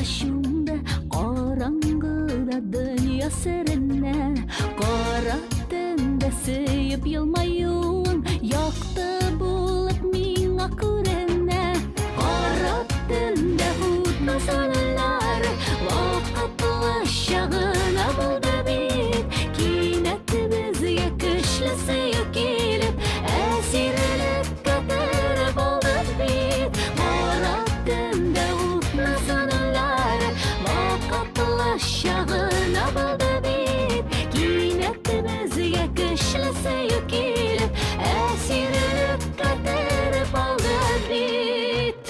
Чумды караңгыда дөнья серенә. Кара төндә сөеп елмаюың якты булып миңа күренә. Кара төндә утны сүнүләр вакытлы чагына булды бит. Кинәт безгә көчле сөю килеп, әсирлеккә төреп алды бит. Кара төндә утны сүнүләр вакытлы чагына булды бит. Кинәт безгә көчле сөю килеп, әсирлеккә төреп алды бит.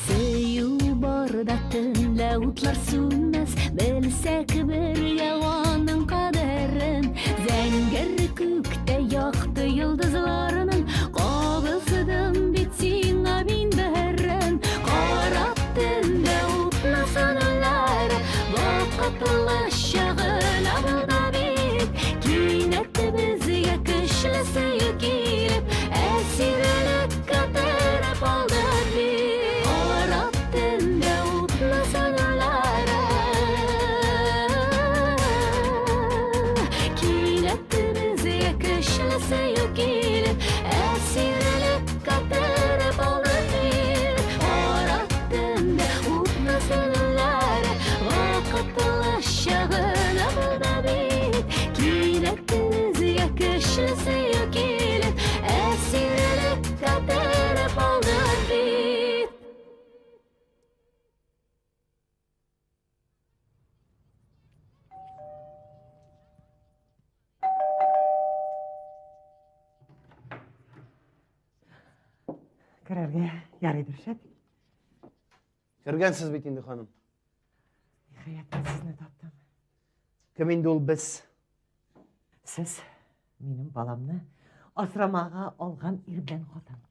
Сөю барда төнлә утлар сүнмәс, белсәк бергә аның кадерен. Зәңгәр күктә якты йолдызларның кабыздым бит сиңа мин берен. Кара төндә утны сүнүләр вакытлы чагына булды бит. Кинәт безгә көчле сөю килеп, әсирлеккә төреп алды бит. Кара төндә утны сүнүләр кинәт безгә көчле сөю килеп, әсирлеккә төреп алды бит. Кара төндә утны сүнүләр вакытлы чагына булды бит. Кинәт безгә көчле сөю килеп, әсирлеккә төреп алды бит. Керергә ярыйдыр, шәт. Кергәнсез бит инде, ханым. Ниһаять, мин сезне таптым. Кем инде ул без? Сез минем баламны асрамага алган ир белән хатын.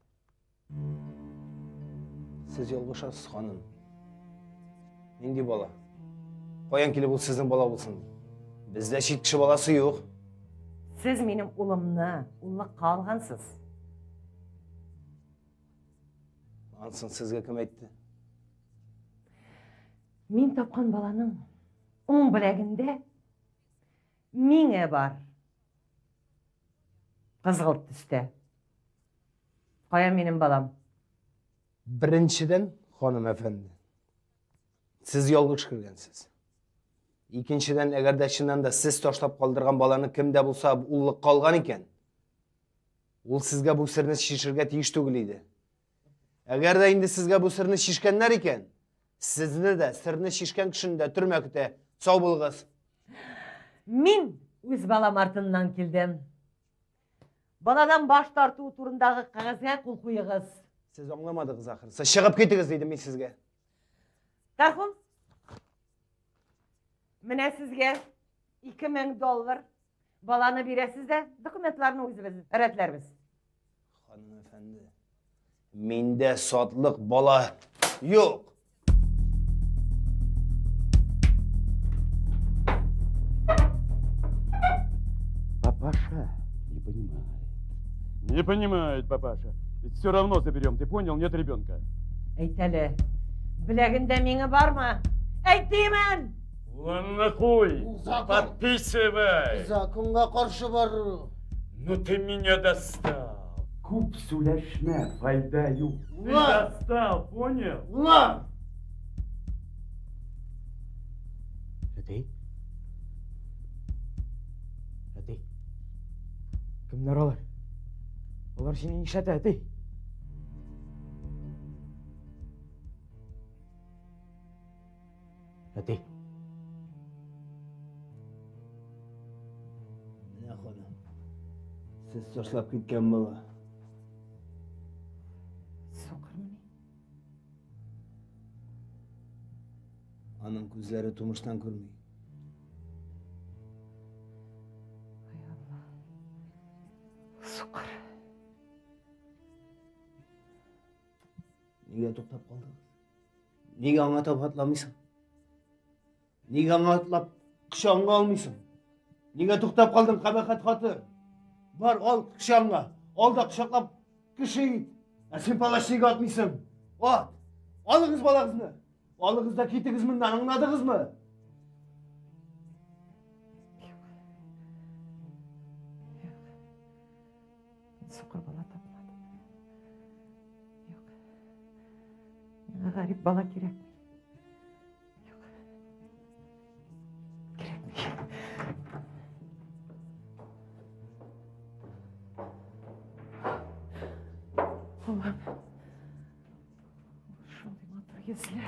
Сез ялгышасыз, ханым. Нинди бала? Каян килеп ул сезнең бала булсын? Бездә чит кеше баласы юк. Сез минем улымны уллыкка алгансыз. Ансын сезгә кем әйтте? Мин тапкан баланың уң беләгендә миңе бар. Кызгылт төстә. Кая минем балам? Беренчедән, ханым әфәнде, сез ялгыш кергәнсез. Икенчедән, әгәр дә чыннан да сез ташлап калдырган баланы кем дә булса уллыкка алган икән, ул сезгә бу серне чишергә тиеш түгел иде. Әгәр дә инде сезгә бу серне чишкәннәр икән, сезне дә, серне чишкән кешене дә төрмә көтә. Сау булыгыз. Мин үз балам артыннан килдем. Баладан баш тарту турындагы кәгазьгә кул куегыз. Сез аңламадыгыз ахрысы. Чыгып китегез дидем мин сезгә. Тархун, менә сезгә 2000 доллар. Баланы бирәсез дә, документларны үзебез рәтләрбез. Ханым әфәнде, миндә сатлык бала юк. Папаша не понимает. Не понимает папаша. Ведь все равно заберем, ты понял? Нет ребенка. Әйт әле, беләгендә миңе бармы? Әйт димен! Ладно, хуй! Закон. Подписывай! Законга каршы бару. Ну ты меня достал. Күп сөйләшмә, файда юк. Ты достал, понял? Улан! Әти? Әти? Кемнәр алар? Алар сине нишләтә, әти? Әти? Менә ханым, сез ташлап киткән бала. Сукырмыни? Аның күзләре тумыштан күрми. Ай Алла. Сукыр. Нигә туктап калдыгыз? Нигә аңа таба атламыйсың? Нигә аңа атлап кочагыңа алмыйсың? Нигә туктап калдың, кабахәт хатын? Бар, ал кочагыңа. Ал да кочаклап кеше ит. Ә син палач нигә атмыйсың? Ат! Алыгыз балагызны. Алыгыз да китегез моннан, аңладыгызмы? Мин сукыр бала тапмадым. Юк. Миңа гарип бала кирәкми. Юк. Кирәкми. Улым. Шундый матур йөзле.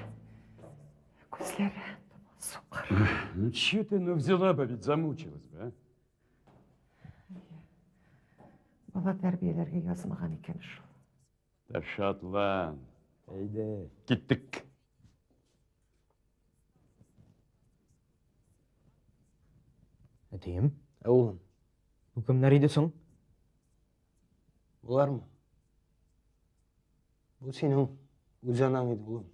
Күзләре тома сукыр. Ну че ты, ну взяла бы, ведь замучилась бы, а? Бала тәрбияләргә язмаган икән шул. Да шатлан. Әйдә, киттек. Әтием? Ә улым? Бу кемнәр иде соң? Болармы? Бу синең үз анаң иде, улым.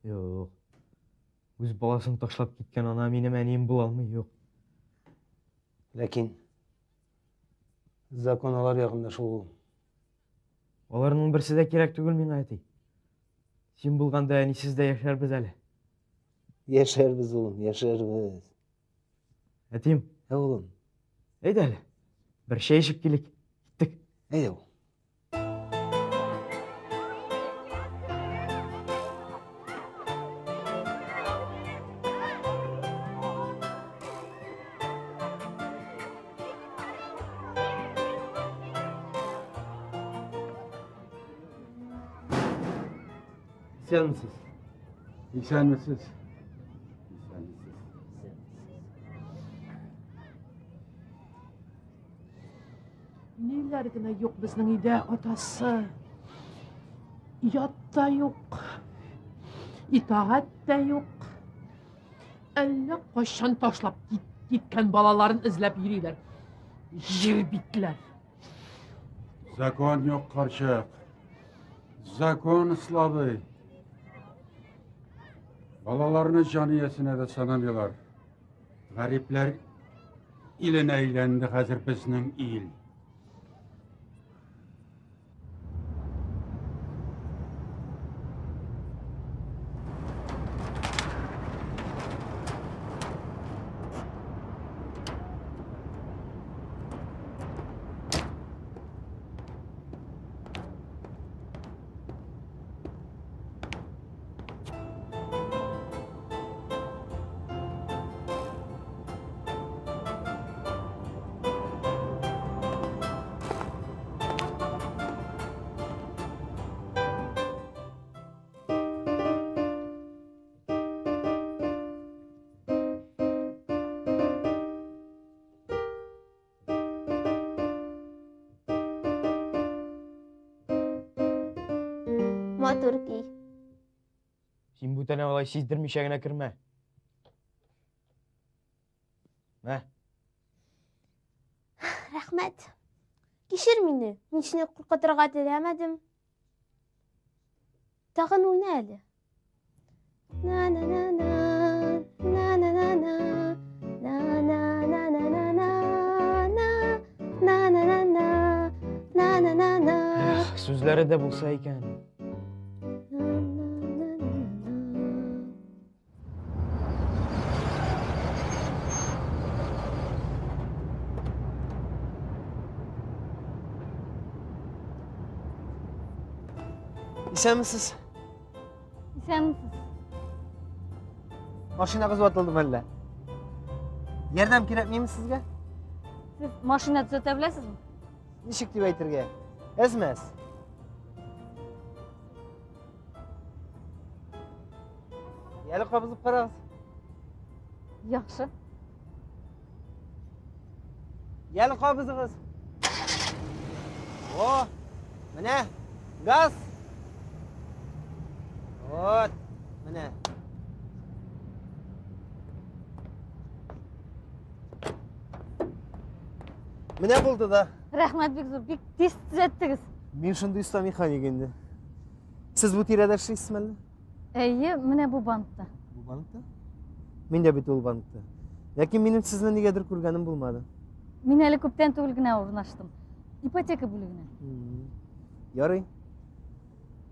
Юк. Үз баласын ташлап киткән ана минем әнием була алмый, юк. Ләкин закон алар ягында шул, улым. Аларның берсе дә кирәк түгел миңа, әти. Син булганда әнисез дә яшәрбез әле. Яшәрбез, улым, яшәрбез. Әтием. Ә, улым. Әйдә әле. Бер чәй эчеп килик. Киттек. Әйдә, улым. Исәнмесез. Исәнмесез. Исәнмесез. Ниләр генә юк безнең өйдә, атасы. Ят та юк. Итагать тә юк. Әллә кайчан ташлап киткән балаларын эзләп йөриләр. Җир битләр. Закон юк, карчык. Закон слабый. Балаларны җан иясенә дә санамыйлар. Гарипләр иленә әйләнде хәзер безнең ил. Матур көй. Син бүтән алай сиздермичә генә кермә. Мә. Рәхмәт. Кичер мине, мин сине куркытырга теләмәдем. Тагын уйна әле. На-на-на-на, на-на-на-на, на-на-на-на-на-на, на-на-на-на, на-на-на-на. Сүзләре дә булса икән. Исәнмесез. Исәнмесез. Машинагыз ватылдымы әллә? Ярдәм кирәкмиме сезгә? Сез машина төзәтә беләсезме? Ничек дип әйтергә? Әзмәс. Әле кабызып карагыз. Яхшы. Әле кабызыгыз. О, менә газ. Вот, менә. Менә булды да. Рәхмәт бик зур, бик тиз төзәттегез. Мин шундый оста механик инде. Сез бу тирәдә эшлисезме әллә? Әйе, менә бу банкта. Бу банкта? Мин дә бит ул банкта. Ләкин минем сезне нигәдер күргәнем булмады. Мин әле күптән түгел генә урнаштым. Ипотека бүлегенә. Ярый.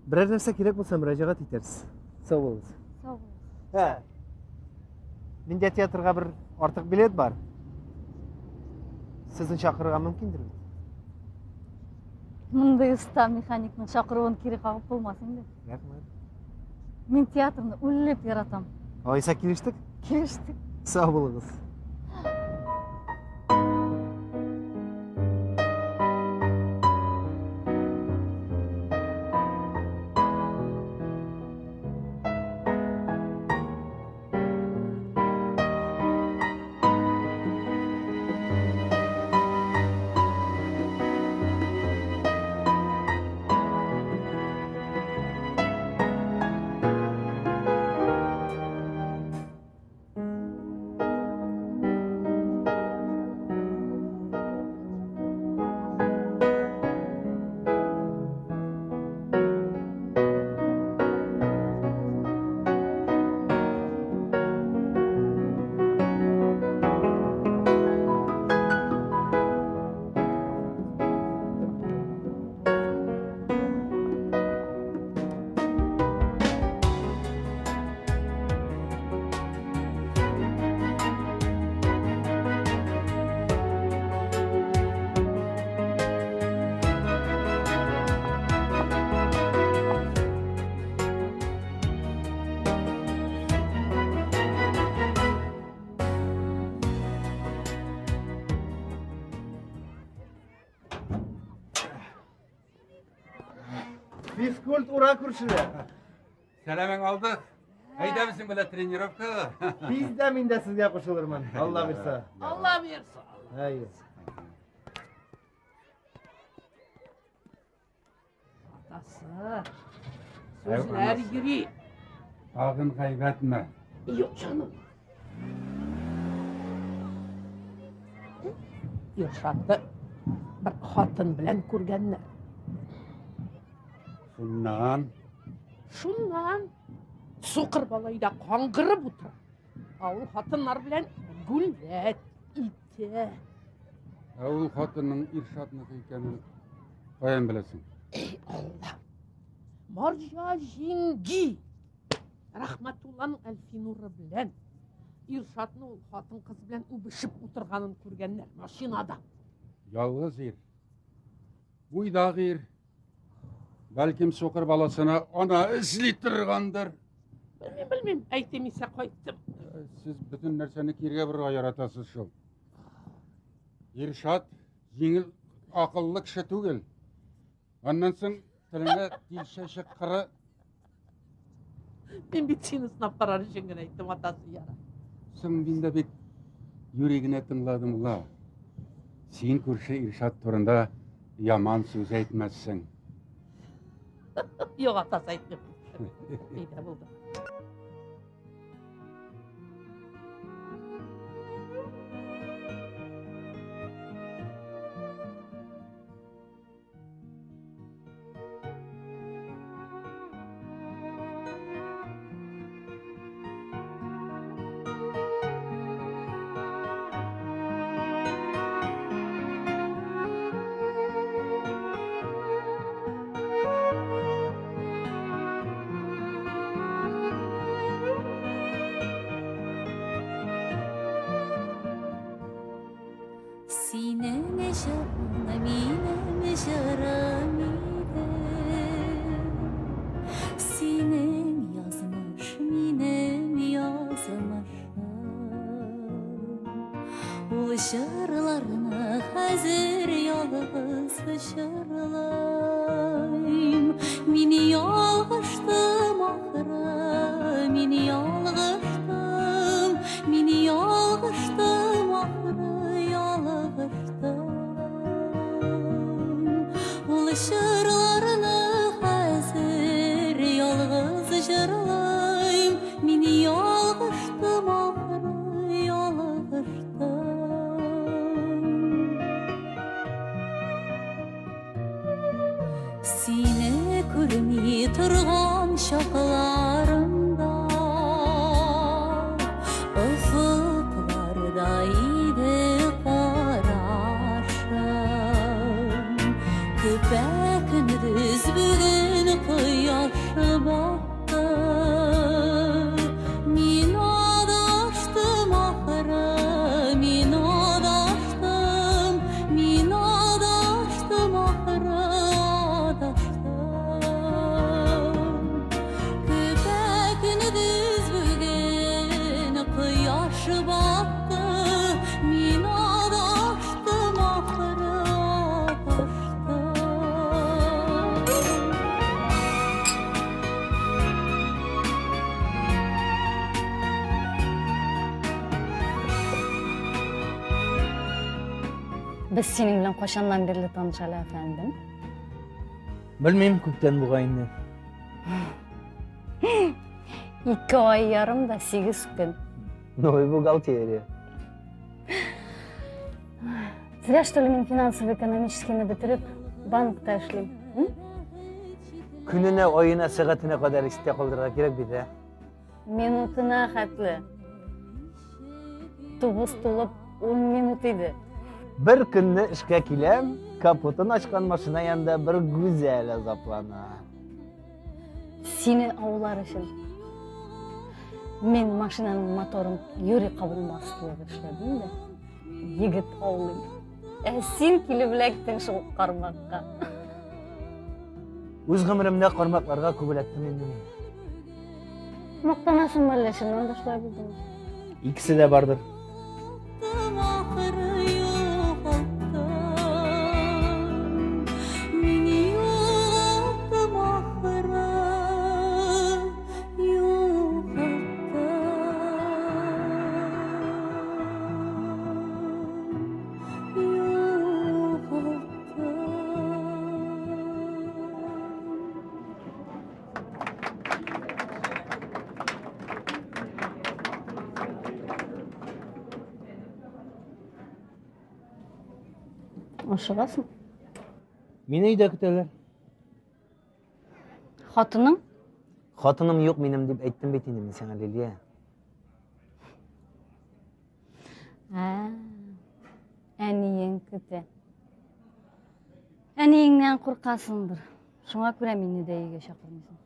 Берәр нәрсә кирәк булса, мөрәҗәгать итәрсез. Сау булыгыз. Сау булыгыз. Ә. Миндә театрга бер артык билет бар. Сезне чакырырга мөмкиндер бит? Мондый оста механикның чакыруын кире кагып булмас инде. Рәхмәт. Мин театрны үлеп яратам. Алайса килештек? Килештек. Сау булыгыз. Физкульт ура күршеләр. Сәламең алдык. Әйдә безнең белән тренировкага. Тиз дә мин дә сезгә кушылырмын. Алла бирса. Алла бирса. Әйе. Атасы. Сүзләр йөри. Тагын гайбәтме? Юк, җаным. Иршатны бер хатын белән күргәннәр. Шуннан Шуннан сукыр бала өйдә каңгырып утыра. Ә ул хатыннар белән гүлләт итә. Ә ул хатынның Иршатныкы икәнен каян беләсең? Эй, Алла! Марҗа җиңги! Рәхмәтулланың Әлфинуры белән Иршатны ул хатын-кыз белән үбешеп утырганын күргәннәр машинада. Ялгыз ир. Буйдак ир. Бәлкем сукыр баласына ана эзли торгандыр. Белмим, белмим. Әйтим исә кайттым. Сез бөтен нәрсәне киргә борырга яратасыз шул. Иршат җиңел акыллы кеше түгел. Аннан соң телеңә тилчә чыккыры. Мин бит сине сынап карар өчен генә әйттем, атасы яра. Соң мин дә бит юри генә тыңладым ла. Син күрше Иршат турында яман сүз әйтмәссең. Юк, атасы әйтмим. Әйдә булды. Синең җырың минем җырым иде. Синең язмыш минем язмышым. Ул җырларны хәзер ялгыз җырлыйм. Мин ялгыштым ахры, мин ялгыштым, мин ялгыштым ахры, ялгыштым. Ул җырларны хәзер ялгыз җырлыйм, мин ялгыштым ахры, ялгыштым. Сине күрми торган чакларымда офыкларда иде карашым. Көпә-көндез бүген кояш батты. Мин адаштым ахры, мин адаштым, мин адаштым ахры, адаштым. Көпә-көндез бүген кояш батты, мин адаштым ахры, адаштым. Без синең белән кайчаннан бирле таныш әле, әфәндем? Белмим, күптән бугай инде. 2 ай ярым да 8 көн. Ну и бухгалтерия. Зря, что ли, мин финансово-экономическийны бетереп, банкта эшлим. М? Көненә, аена, сәгатенә кадәр истә калдырырга кирәк бит, ә? Минутына хәтле. 9 тулып 10 минут иде. Бер көнне эшкә киләм, капотын ачкан машина янында бер гүзәл азаплана. Сине аулар өчен мин машинаның моторын юри кабынмаслык эшләдем дә, егет аулыйм. Ә син килеп эләктең шул кармакка. Үз гомеремдә кармакларга күп эләктем инде мин. Мактанасыңмы әллә, чыннан да шулай булдымы? Икесе дә бардыр. Ахры югалттым, мин югалттым ахры, югалттым, югалттым. Ашыгасың? Мине өйдә көтәләр. Хатының? Хатыным юк минем дип әйттем бит инде мин сиңа, Лилия. Ә, әниең көтә. Әниеңнән куркасыңдыр. Шуңа күрә мине дә өйгә чакырмыйсың.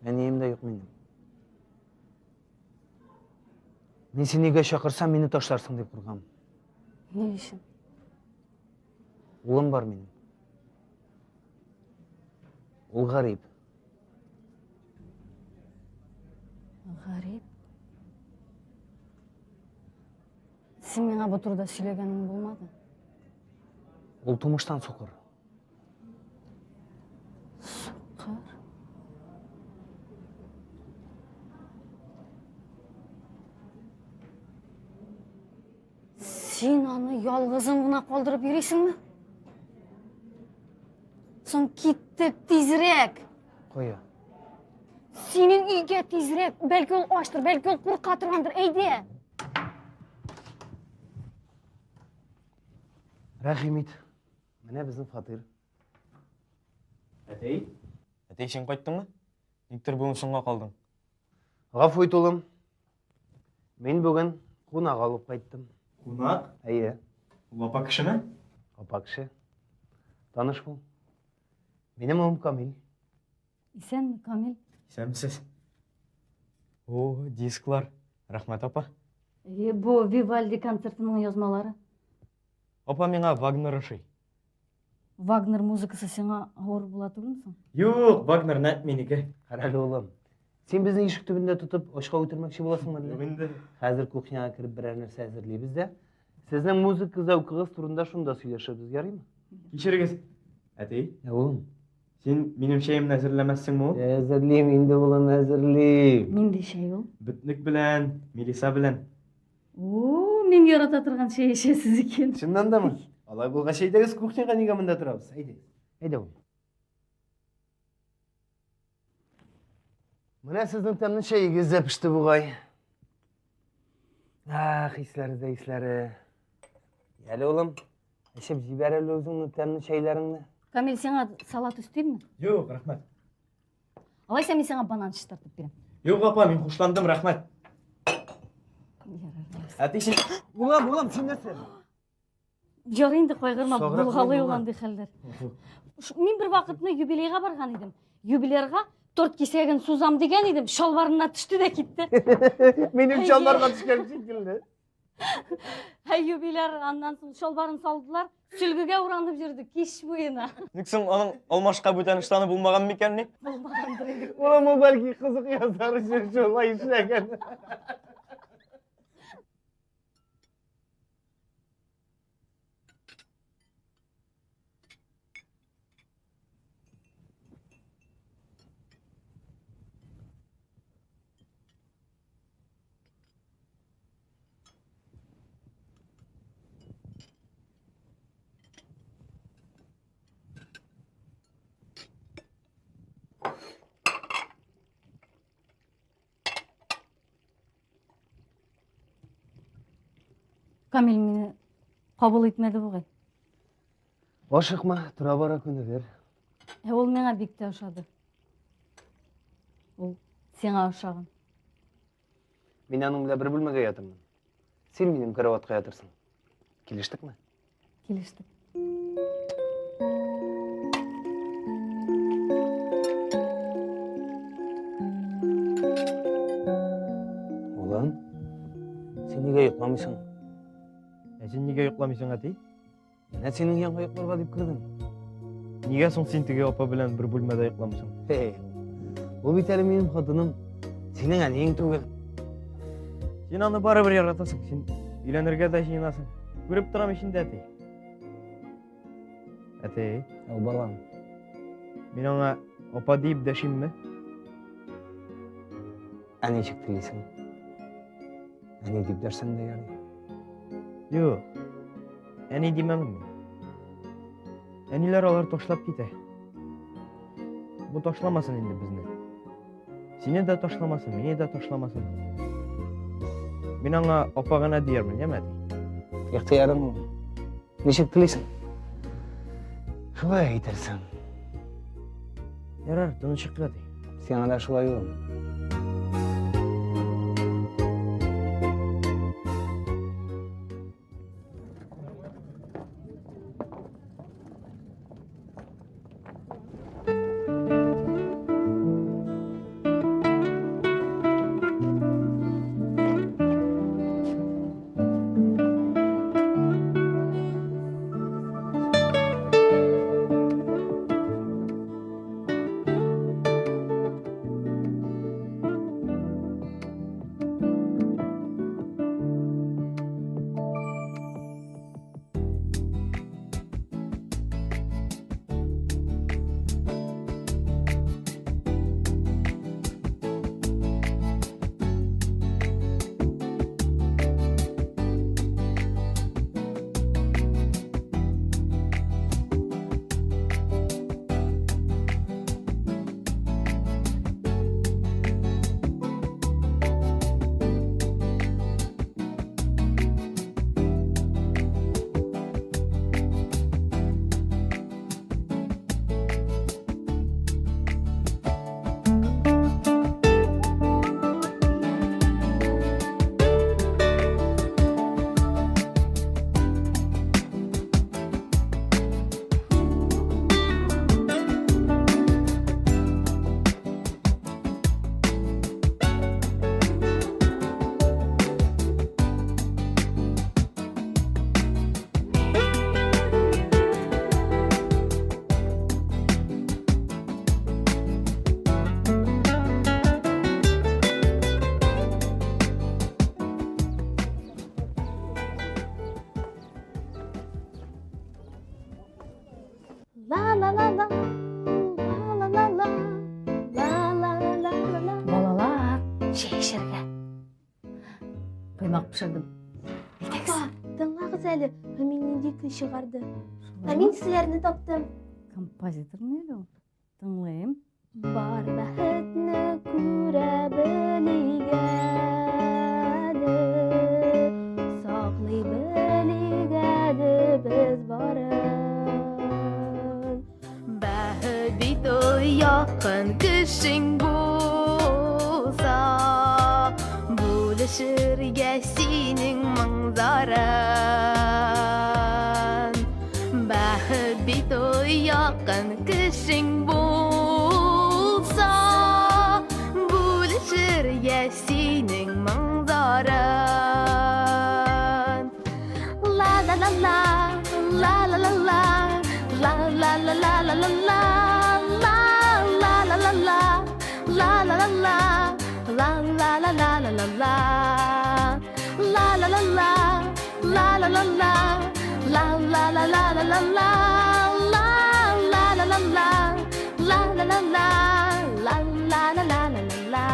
Әнием дә юк минем. Мин сине өйгә чакырсам, мине ташларсың дип куркам. Ни өчен? Улым бар минем. Ул гарип. Гарип? Син миңа бу турыда сөйләгәнең булмады. Ул тумыштан сукыр. Сукыр? Син аны ялгызың гына калдырып йөрисеңме? Соң киттек тизрәк. Кая? Синең өйгә тизрәк. Бәлки ул ачтыр, бәлки ул курка торгандыр. Әйдә. Рәхим ит. Менә безнең фатир. Әтәй? Әтәй, син кайттыңмы? Никтер бүген соңга калдың. Гафу ит, улым. Мин бүген кунак алып кайттым. Кунак? Әйе. Ул апа кешеме? Апа кеше. Таныш бул. Минем улым Камил. Исәнме, Камил? Исәнмесез. О, дисклар. Рәхмәт, апа. Әйе, бу Вивальди концертының язмалары. Апа, миңа Вагнер ошый. Вагнер музыкасы сиңа авыр була түгелме соң? Юк, Вагнер нәкъ минеке. Карале, улым. Син безне ишек төбендә тотып ашка үтермәкче буласыңмы әллә? Юк инде. Хәзер кухняга кереп берәр нәрсә әзерлибез дә. Сезнең музыка зәвкыгыз турында шунда сөйләшербез, ярыймы? Кичерегез. Әти. Ә, улым. Син минем чәемне әзерләмәссеңме ул? Әзерлим инде, улым, әзерлим. Нинди чәй ул? Бөтнек белән, мелиса белән. О, мин ярата торган чәй эчәсез икән. Чыннан дамы? Алай булгач, әйдәгез кухняга, нигә монда торабыз? Әйдәгез. Әйдә, улым. Менә сезнең тәмле чәегез дә пеште бугай. Ах, исләре дә исләре. Әле, улым, эчеп җибәр әле үзеңнең тәмле чәйләреңне. Камил, сиңа салат өстимме? Юк, рәхмәт. Алайса мин сиңа банан чистартып бирәм. Юк, апа, мин хушландым, рәхмәт. Әти, син... Улым, улым, син нәрсә? Ярый инде, кайгырма, Саграк булгалый мин ул андый хәлләр. Мин бер вакытны юбилейга барган идем. Юбилярга торт кисәген сузам дигән идем, чалбарына төште дә китте. Минем чалбарга төшкән шикелле. Ә юбиляр аннан соң чалбарын салдылар, сөлгегә уранып йөрде кич буена. Ник соң аның алмашка бүтән ыштаны булмаган микән ни? Булмагандыр инде. Улым, ул бәлки кызык язар өчен шулай эшләгән. Камил мине кабул итмәде бугай. Ашыкма, тора-бара күнегер. Ә ул миңа бик тә ошады. Ул сиңа ошаган. Мин аның белән бер бүлмәгә ятырмын. Син минем караватка ятырсың. Килештекме? Килештек. Улым, син нигә йокламыйсың? Ә син нигә йокламыйсың, әти? Менә синең янга йокларга дип кердем. Нигә соң син теге апа белән бер бүлмәдә йокламыйсың? Эй, ул бит әле минем хатыным. Синең әниең түгел. Син аны барыбер яратасың, син өйләнергә дә җыенасың. Күреп торам ич инде, әти. Әти. Ау, балам. Мин аңа апа диеп дәшимме? Ә ничек телисең? Әни дип дәшсәң дә ярый. Юк. Әни димәмен мин. Әниләр алар ташлап китә. Бу ташламасын инде безне. Сине дә ташламасын, мине дә ташламасын. Мин аңа апа гына диярмен, яме әти? Ихтыярың ул. Ничек телисең? Шулай әйтерсең. Ярар, тыныч йокла ди. Сиңа да шулай улым. Ла ла ла ла, ла ла ла ла, ла ла ла ла ла. Балалар, чәй эчәргә. Коймак пешердем. Апа, тыңлагыз әле, ә мин нинди көй чыгарды. Ә мин сезләрне таптым. Композитормы әле ул? Тыңлыйм. Бар бәхетне күрә белик әле, саклый белик әле без барын. Бәхет бит ул якын кешең булса, бүлешергә синең моң-зарын. Бәхет бит ул якын la la La la la la La la la la La la la la la la la La la la la la La la la la La la la la la la la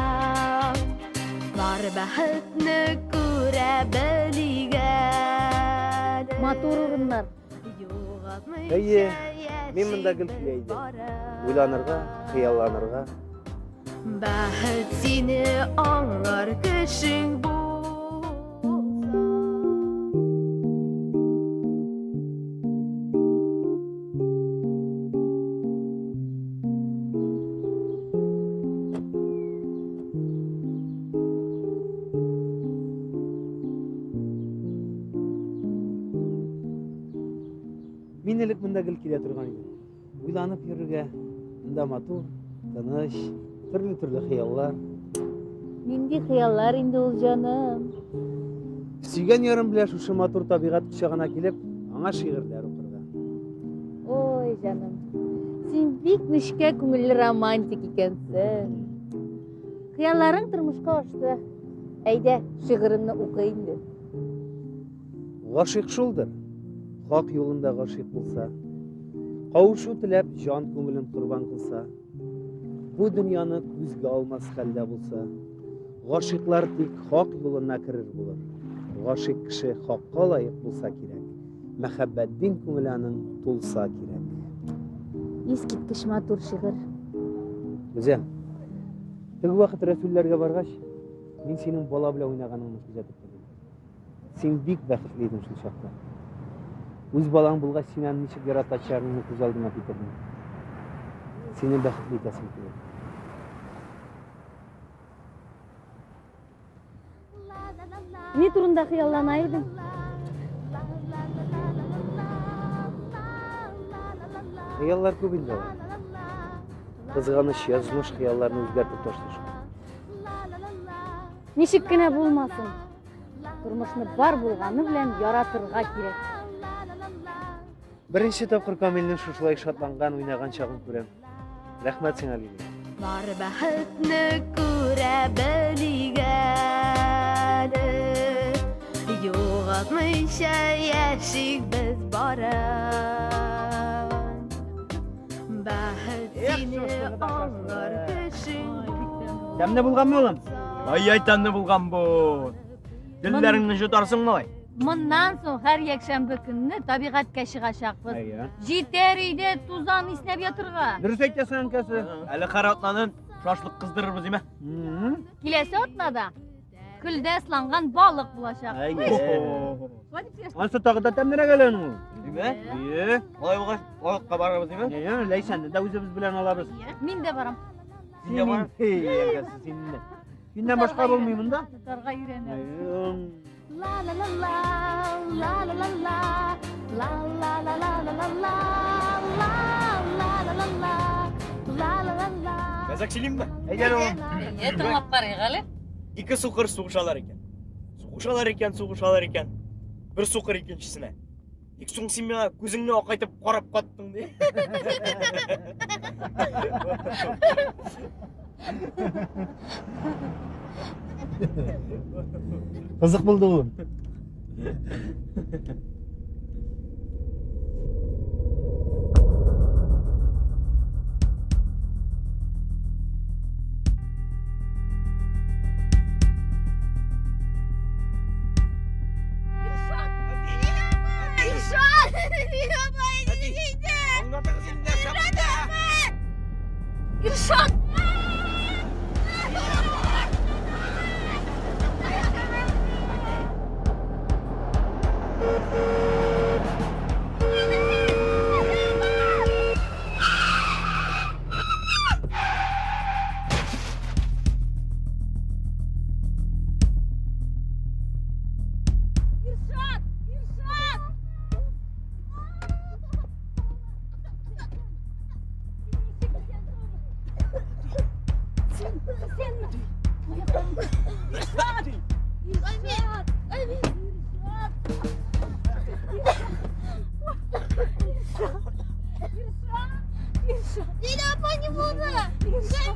Бар бәхетне күрә белик әле. Матур урыннар. Әйе, мин монда гел килә идем. Уйланырга, хыялланырга. Бәхет сине аңлар кешең булса. Мин элек монда гел килә торган идем. Уйланып йөрергә, монда матур, тыныч, төрле-төрле хыяллар. Нинди хыяллар инде ул, җаным? Сөйгән ярым белән шушы матур табигать кочагына килеп, аңа шигырьләр укырга. Ой, җаным, син бик нечкә күңелле романтик икәнсең. Хыялларың тормышка ашты. Әйдә, шигыреңне укы инде. Гашыйк шулдыр, хак юлында гашыйк булса, кавышу теләп җан күңелен корбан кылса, бу дөньяны күзгә алмас хәлдә булса, гашыйклар тик хак юлына керер булыр. Гашыйк кеше хакка лаек булса кирәк, мәхәббәт дин күңеле аның тулса кирәк. Искиткеч матур шигырь. Гүзәл, теге вакыт Рәсүлләргә баргач, мин синең бала белән уйнаганыңны күзәтеп тордым. Син бик бәхетле идең шул чакта. Үз балаң булгач, син аны ничек яратачагыңны күз алдыма китердем. Сине бәхетле итәсем килә. Ни турында хыяллана идең? Хыяллар күп инде алар. Кызганыч, язмыш хыялларны үзгәртеп ташлый шул. Ничек кенә булмасын, тормышны бар булганы белән яратырга кирәк. Беренче тапкыр Камилнең шушылай шатланган, уйнаган чагын күрәм. Рәхмәт сиңа, Лилия. Бар бәхетне күрә белик әле. Югалтмыйча яшик без барын. Бәхет сине аңлар кешең Тәмле булганмы, улым? Ай-яй, тәмле булган бу. Телләреңне йотарсың, малай. Моннан соң һәр якшәмбе көнне табигатькә чыгачакбыз. Әйе. Җитәр өйдә тузан иснәп ятырга. Дөрес әйтәсең, әнкәсе. Әле һәр атнаны шашлык кыздырырбыз, име? Киләсе атнада көлдә ысланган балык булачак. Әйе. Шулай дип сөйләштек. Ансы тагы да тәмлерәк әле аның ул. Име? Әйе. Алай булгач, балыкка барырбыз, име? Әйе, Ләйсәнне дә үзебез белән алабыз. Мин дә барам. Син дә бар. Эй, әнкәсе, син дә. Синнән башка булмый монда. Тотарга өйрәнәм. La la la la, la la la la, la la la la la la la, la la la la la, la la la la. Мәзәк сөйлимме? Әйдә әле, улым. Әйе, тыңлап карыйк әле. Ике сукыр сугышалар икән. Сугышалар икән, сугышалар икән. Бер сукыр икенчесенә. Ник соң син миңа күзеңне акайтып карап каттың, ди. Кызык булды, улым. Иршат! Аңлатыгыз инде нәрсә булды? Иршат! Иршат! Иршат! Син, синме? Иршат! Иршат! Иршат! Иршат! Иршат! Лиля апа не булды?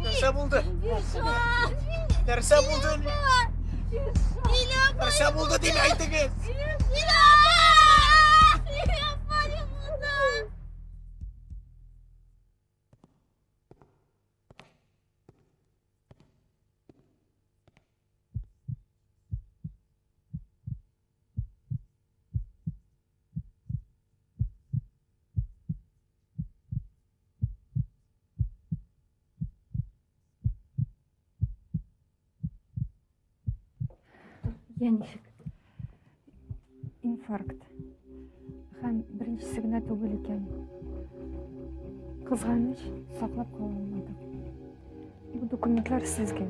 Нәрсә булды? Иршат! Нәрсә булды? Лилия апа! Нәрсә булды дим, әйтегез! Лилия апа! Лилия апа, егылды! Я ничек? Инфаркт. Һәм беренчесе генә түгел икән. Кызганыч, саклап кала алмадык. Бу документлар сезгә.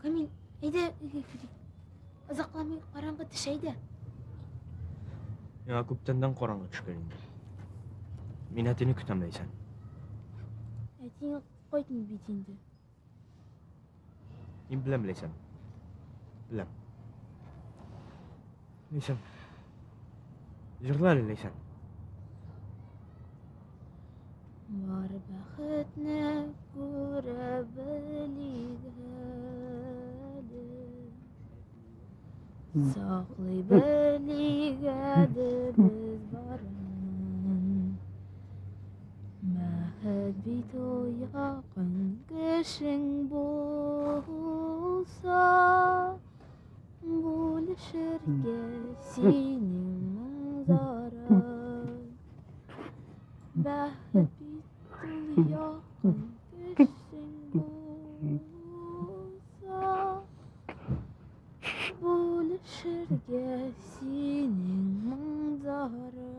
Камил, әйдә өйгә керик. Озакламый караңгы төшә әйдә. Миңа күптәннән караңгы төшкән инде. Мин әтине көтәм, Ләйсән. Әтиң кайтмый бит инде. Мин беләм, Ләйсән. Беләм. Ләйсән. Җырла әле, Ләйсән. Бар бәхетне күрә белик әле. Саклый белик әле без барын. Бәхет бит ул якын кешең булса, бүлешергә синең моң-зарың. Бәхет бит ул якын кешең булса, бүлешергә синең моң-зарың.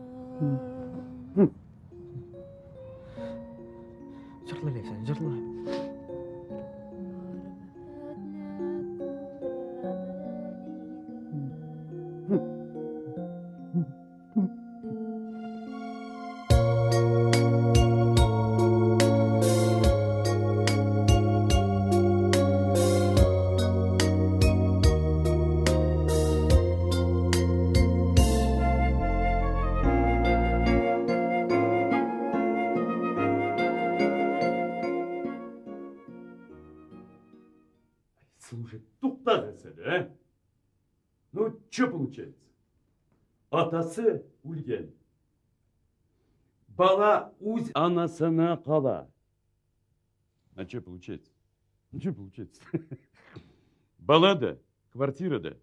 Җырла, Ләйсән, җырла. Слушай, туктагыз әле, а? Ну, что получается? Атасы үлгән. Бала үз анасына кала. А что получается? Ну, что получается? Бала да, квартира да.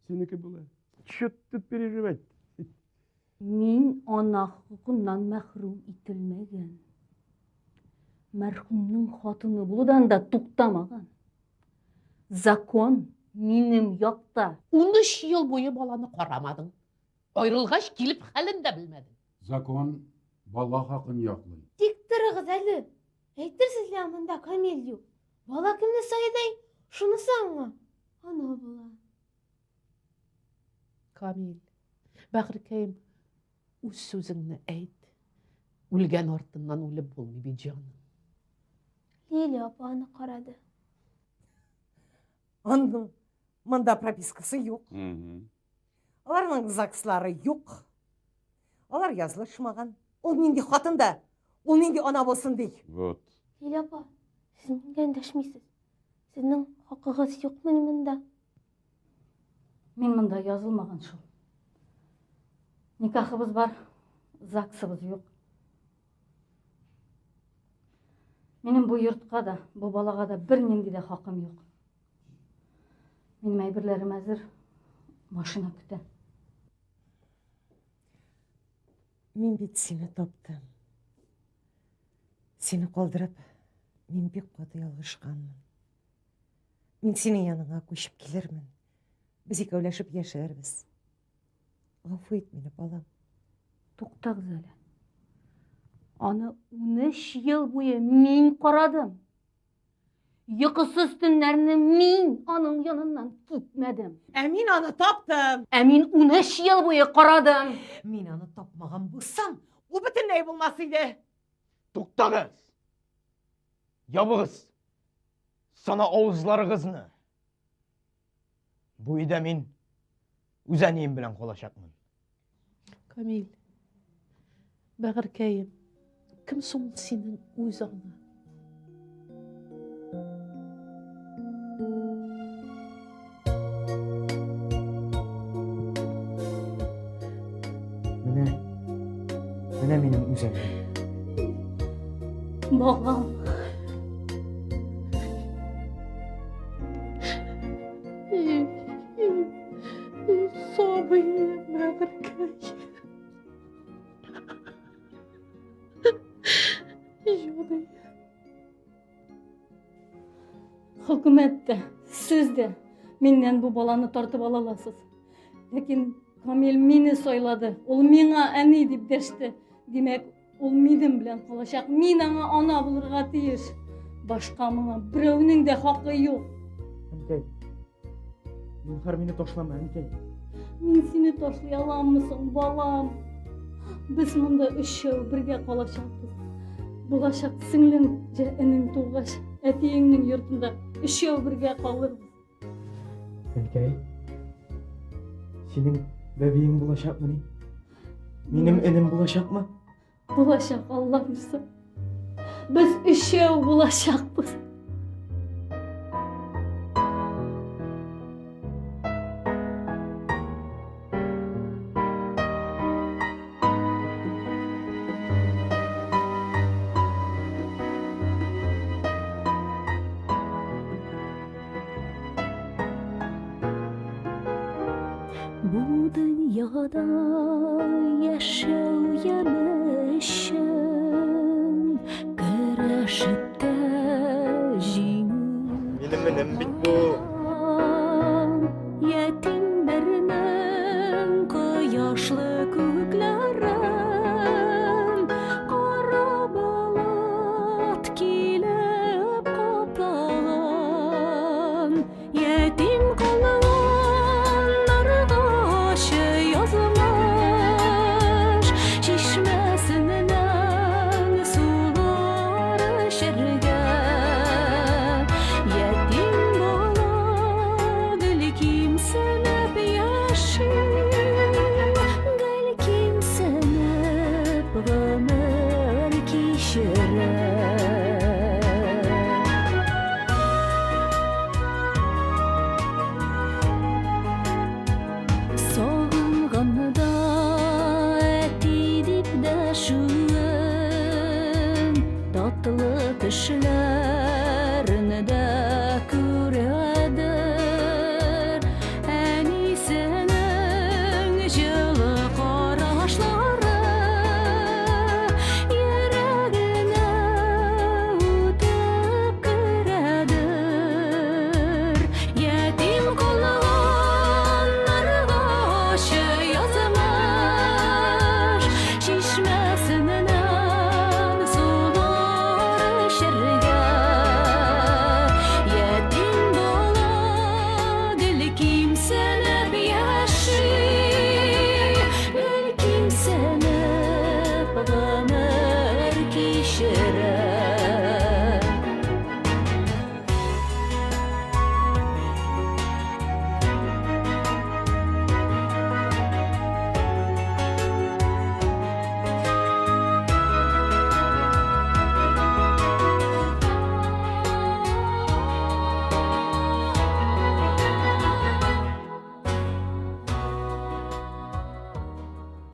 Синеке була. Че тут переживать? Мин ана хокукыннан мәхрүм ителмәгән. Мәрхүмнең хатыны булудан да туктамаган. Закон минем якта. 13 ел буе баланы карамадың. Аерылгач килеп хәлен дә белмәдең. Закон бала хакын яклый. Тик торыгыз әле. Әйтерсез лә монда Камил юк. Бала кемне сайлый, шунысы аңа ана була. Камил, бәгырькәем, үз сүзеңне әйт. Үлгән артыннан үлеп булмый бит, җаным. Лилия апа аны карады. Аның монда пропискасы юк. Аларның ЗАГСлары юк. Алар язылышмаган. Ул нинди хатын да, ул нинди ана булсын ди. Вот. Лилия апа, сез нигә эндәшмисез? Сезнең хакыгыз юкмыни монда? Мин монда язылмаган шул. Никахыбыз бар, ЗАГСыбыз юк. Минем бу йортка да, бу балага да бернинди дә хакым юк. Минем әйберләрем әзер, машина көтә. Мин бит сине таптым. Сине калдырып, мин бик каты ялгышканмын. Мин синең яныңа күчеп килермен. Без икәүләшеп яшәрбез. Гафу ит мине, балам. Туктагыз әле. Аны 13 ел буе мин карадым. Йокысыз төннәрне мин аның яныннан китмәдем. Ә мин аны таптым. Ә мин 13 ел буе карадым. Мин аны тапмаган булсам, ул бөтенләй булмас иде. Туктагыз! Ябыгыз! Сана авызларыгызны! Бу өйдә мин үз әнием белән калачакмын. Камил, бәгырькәем, кем соң ул синең үз ана? Менә, менә минем үз әнием. Балам. Сабыем, бәгырькәй. Җаный. Хөкүмәт тә, сез дә миннән бу баланы тартып ала аласыз. Ләкин Камил мине сайлады. Ул миңа әни дип дәште. Димәк, ул минем белән калачак. Мин аңа ана булырга тиеш. Башка моңа берәүнең дә хакы юк. Әнкәй, зинһар мине ташлама, әнкәй. Мин сине ташлый аламмы соң, балам? Без монда өчәү бергә калачакбыз. Булачак сеңлең, җә энең тугач, әтиеңнең йортында өчәү бергә калырбыз. Әнкәй, синең бәбиең булачакмыни? Минем энем булачакмы? Булачак, Алла бирсә. Без өчәү булачакбыз. Бу дөньяда яшәү яме өчен көрәшеп тә җиңү. Минем энем бит бу. Ятимнәрнең кояшлы күкләрен кара болыт килеп каплаган. Ятим калганнарга ачы язмыш чишмәсеннән сулар эчәргә. Ятим бала гел кимсенеп яши, гел кимсенеп гомер кичерә. Сагынганда әти дип дәшүен, татлы төшләр